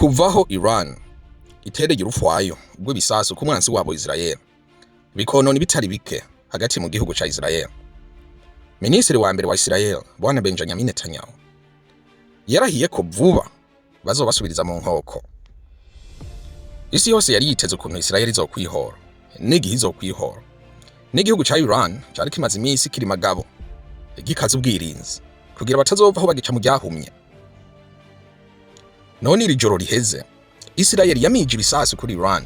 Kuvaho Iran itereye urufwayo rw'ibisasu ku mwansi wabo Israel, bikonona ibitari bike hagati mu gihugu ca Israel. Minisitiri wa mbere wa Israel, Bwana Benjamin Netanyahu, yarahiye ko vuba bazobasubiriza mu nkoko. Isi yose yari yiteze ukuntu Israel izokwihora n'igihe izokwihora. N'igihugu ca Iran cari kimaze iminsi kiri magabo, gikaza ubwirinzi kugira batazovaho bagica mu ryahumye. None iri joro riheze, Israel yamije ibisasu kuri Iran,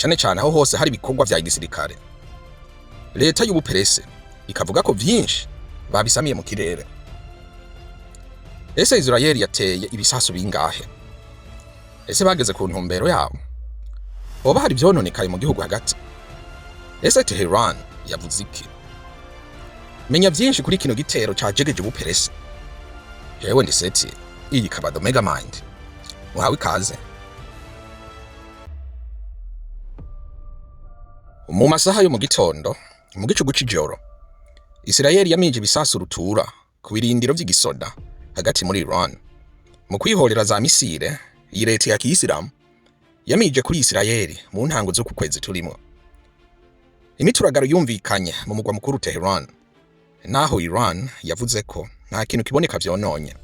cane cane aho hose hari ibikorwa vya gisirikare. Leta y'Ubuperese ikavuga ko vyinshi babisamiye mu kirere. Ese Israel yateye ibisasu bingahe? Ese bageze ku ntumbero yabo? Hoba hari ivyononekaye mu gihugu hagati? Ese Tehran yavuze iki? Menya vyinshi kuri kino gitero cajegeje Ubuperese. Jewe ndi Seti, iyi ikaba The Mega Mind. Muhawe ikaze. Mu masaha yo mu gitondo, mu gicugu c'ijoro, Israel yamije ibisasu rutura ku birindiro vy'igisoda hagati muri Iran. Mu kwihorera za misile, iyi leta ya kiyisilamu yamije kuri Israel mu ntango z'uku kwezi turimwo. Imituragaro yumvikanye mu mugwa mukuru Tehran, naho Iran yavuze ko nta kintu kiboneka vyononye.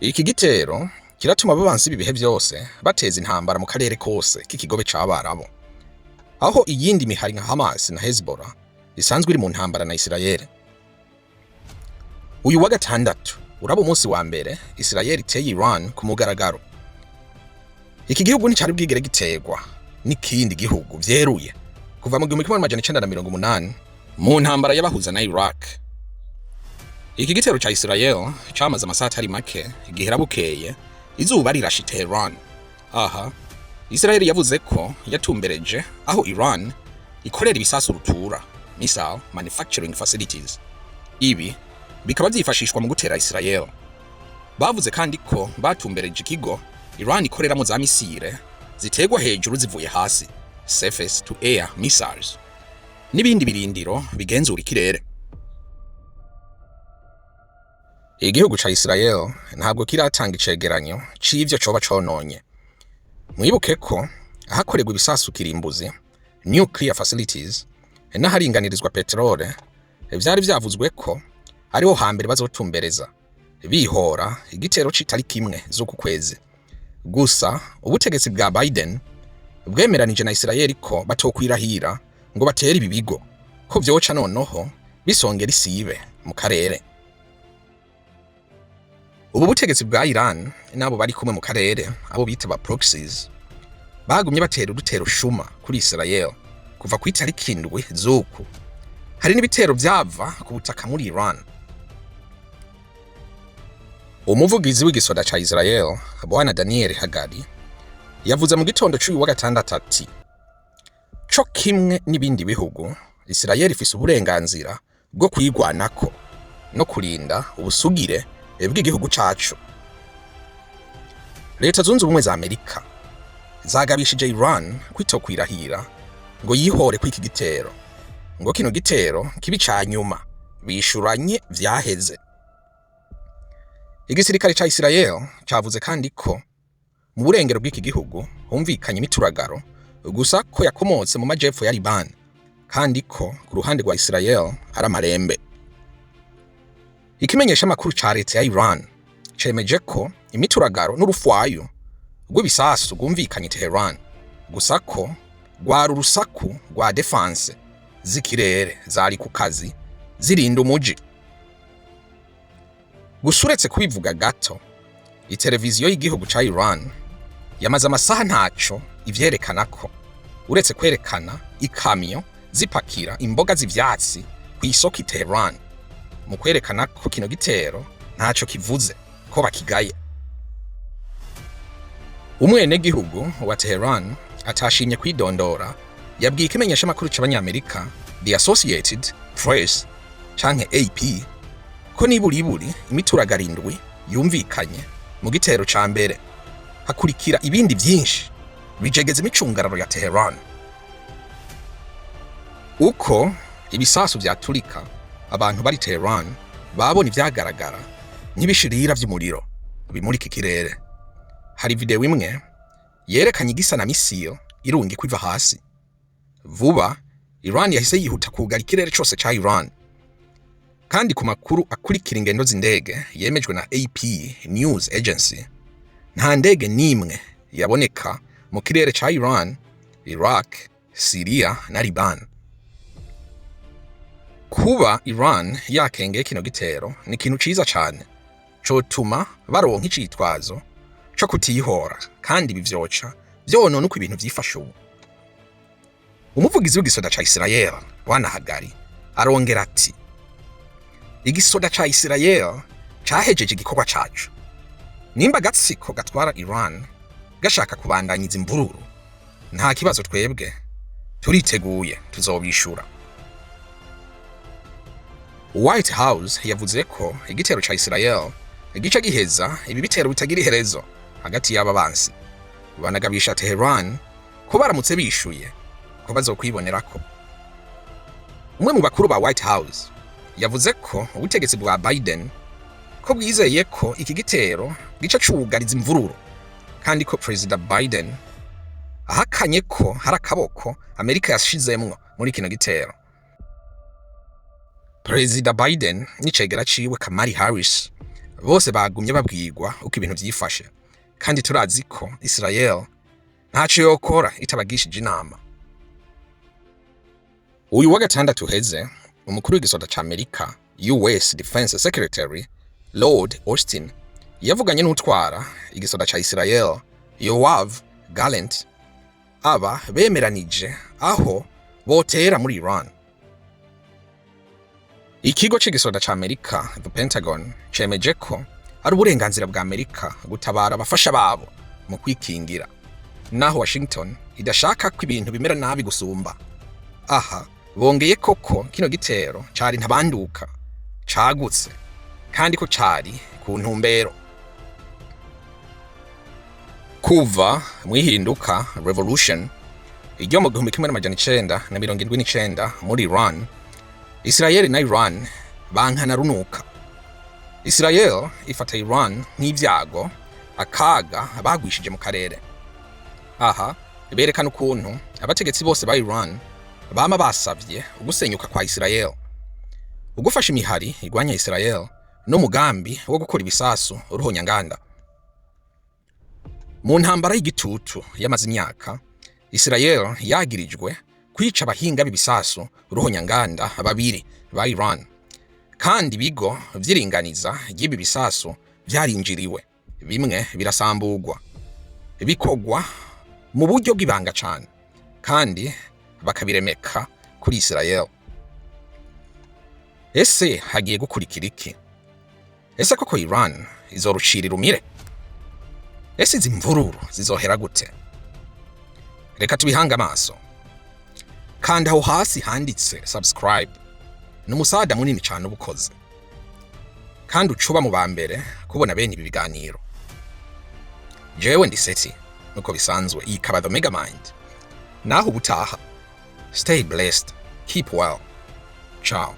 Iki gitero kiratuma ababansi b'ibihe vyose bateza intambara mu karere kose k'ikigobe c'Abarabu, aho iyindi mihari nka Hamas na Hezbollah isanzwe iri mu ntambara na Israel. Uyu wa gatandatu uraba umunsi wa mbere Israel iteye Iran ku mugaragaro. Iki gihugu nticari bwigere giterwa n'ikindi gihugu vyeruye kuva mu 1980 mu ntambara y'abahuza na Iraq. Iki gitero ca Israel camaze amasaha atari make gihera bukeye izuba rirashe i Tehran. Aha Israel yavuze ko yatumbereje aho Iran ikorera ibisasu rutura, missile manufacturing facilities. Ibi bikaba vyifashishwa mu gutera Israel. Bavuze kandi ko batumbereje ikigo Iran ikoreramo za misile ziterwa hejuru zivuye hasi, surface to air missiles, n'ibindi birindiro bigenzura ikirere. Igihugu ca Israel ntabwo kiratanga icegeranyo c'ivyo coba cononye. Mwibuke ko ahakorerwa ibisasu kirimbuzi, nuclear facilities, n'aharinganirizwa peterole vyari vyavuzwe ko ariho hambere bazotumbereza bihora igitero c'itariki imwe z'uku kwezi. Gusa ubutegetsi bwa Biden bwemeranije na Israel ko batokwirahira ngo batere ibi bigo, ko vyoca noneho bisongera isibe mu karere. Ubu butegetsi bwa Iran n'abo bari kumwe mu karere, abo bita ba proxies, bagumye batera udutero shuma kuri Israel kuva ku itariki 7 z'uku. Hari n'ibitero vyava ku butaka muri Iran. Umuvugizi w'igisoda ca Israel, Bwana Daniel Hagari, yavuze mu gitondo c'uyu wa gatandatu ati: "Co kimwe n'ibindi bihugu, Israel ifise uburenganzira bwo kwigwanako no kurinda ubusugire bw'igihugu cacu." Leta Zunze Ubumwe za Amerika zagabishije Iran kwitokwirahira ngo yihore kw'iki gitero, ngo kino gitero kibi ca nyuma bishuranye vyaheze. Igisirikare ca Israel cavuze kandi ko mu burengero bw'iki gihugu humvikanye imituragaro, gusa ko yakomotse mu majepfo ya Liban, kandi ko ku ruhande rwa Israel ari amarembe. Ikimenyesha makuru ca leta ya Iran cemeje ko imituragaro n'urufwayo rw'ibisasu rwumvikanye Tehran, gusa ko rwari urusaku rwa defense z'ikirere zari ku kazi zirinda umuji. Gusa uretse kubivuga gato, iteleviziyo y'igihugu ca Iran yamaze amasaha ntaco ivyerekana ko uretse kwerekana ikamyo zipakira imboga z'ivyatsi kw'isoko i Tehran, mu kwerekana ko kino gitero ntaco kivuze, ko bakigaye. Umwenegihugu wa Tehran atashimye kwidondora yabwiye ikimenyeshamakuru c'Abanyamerika The Associated Press canke AP ko niburiburi imituragaro 7 yumvikanye mu gitero ca mbere, hakurikira ibindi vyinshi bijegeza imicungararo ya Tehran. Uko ibisasu vyaturika, abantu bari Tehran babona ivyagaragara nk'ibishirira vy'umuriro bimurika ikirere. Hari video imwe yerekanye igisa na missile irungikwa iva hasi. Vuba Iran yahise yihuta kugara ikirere cose ca Iran. Kandi ku makuru akurikira ingendo z'indege yemejwe na AP News Agency, nta ndege n'imwe yaboneka mu kirere ca Iran, Iraq, Syria na Liban. Kuba Iran yakengeye kino gitero ni ikintu ciza cane cotuma baronka icitwazo co kutihora, kandi ibi vyoca vyonona uko ibintu vyifashe ubu. Umuvugizi w'igisoda ca Israel, Bwana Hagari, arongera ati: "Igisoda ca Israel cahejeje igikorwa caco. Nimba agatsiko gatwara Iran gashaka kubandanyiza imvururu, nta kibazo, twebwe turiteguye, tuzobishura." White House yavuze ko igitero ca Israel gica giheza ibi bitero bitagira iherezo hagati y'aba bansi, banagabisha Tehran ko baramutse bishuye ko bazokwibonerako. Umwe mu bakuru ba White House yavuze ko ubutegetsi bwa Biden ko bwizeye ko iki gitero gica cugariza imvururu, kandi ko Perezida Biden ahakanye ko hari akaboko Amerika yashizemwo muri kino gitero. Perezida Biden n'icegera ciwe Kamala Harris bose bagumye babwirwa uko ibintu vyifashe, kandi turazi ko Israel ntaco yokora itabagishije inama. Uyu wa gatandatu uheze, umukuru w'igisoda ca Amerika, US Defense Secretary Lord Austin, yavuganye n'utwara igisoda ca Israel, Yoav Gallant. Aba bemeranije aho botera muri Iran. Ikigo c'igisoda ca Amerika, The Pentagon, cemeje ko ari uburenganzira bwa Amerika gutabara abafasha babo mu kwikingira, naho Washington idashaka ko ibintu bimera nabi gusumba. Aha bongeye koko kino gitero cari ntabanduka, cagutse, kandi ko cari ku ntumbero. Kuva mwihinduka, revolution iryo mu 1979 muri Iran, Israel na Iran bankana runuka. Israel ifata Iran nk'ivyago, akaga bagwishije mu karere. Aha berekana ukuntu abategetsi bose ba Iran bama basavye ugusenyuka kwa Israel, ugufasha imihari igwanya Israel n'umugambi wo gukora ibisasu ruhonyanganda. Mu ntambara y'igitutu yamaze imyaka, Israel yagirijwe kwica abahinga b'ibisasu ruhonyanganda babiri ba Iran, kandi ibigo vy'iringaniza ry'ibi bisasu vyarinjiriwe, bimwe birasamburwa, bikorwa mu buryo bw'ibanga cane, kandi bakabiremeka kuri Israel. Ese hagiye gukurikira iki? Ese koko Iran izorucira irumire? Ese izi mvururu zizohera gute? Reka tubihange amaso. Kanda aho hasi handitse subscribe, ni umusada munini cane ubukoze, kandi ucuba mu ba mbere kubona bene ibi biganiro. Jewe ndi Seti nuko bisanzwe, iyi ikaba The Mega Mind. Naho ubutaha, stay blessed, keep well, ciao.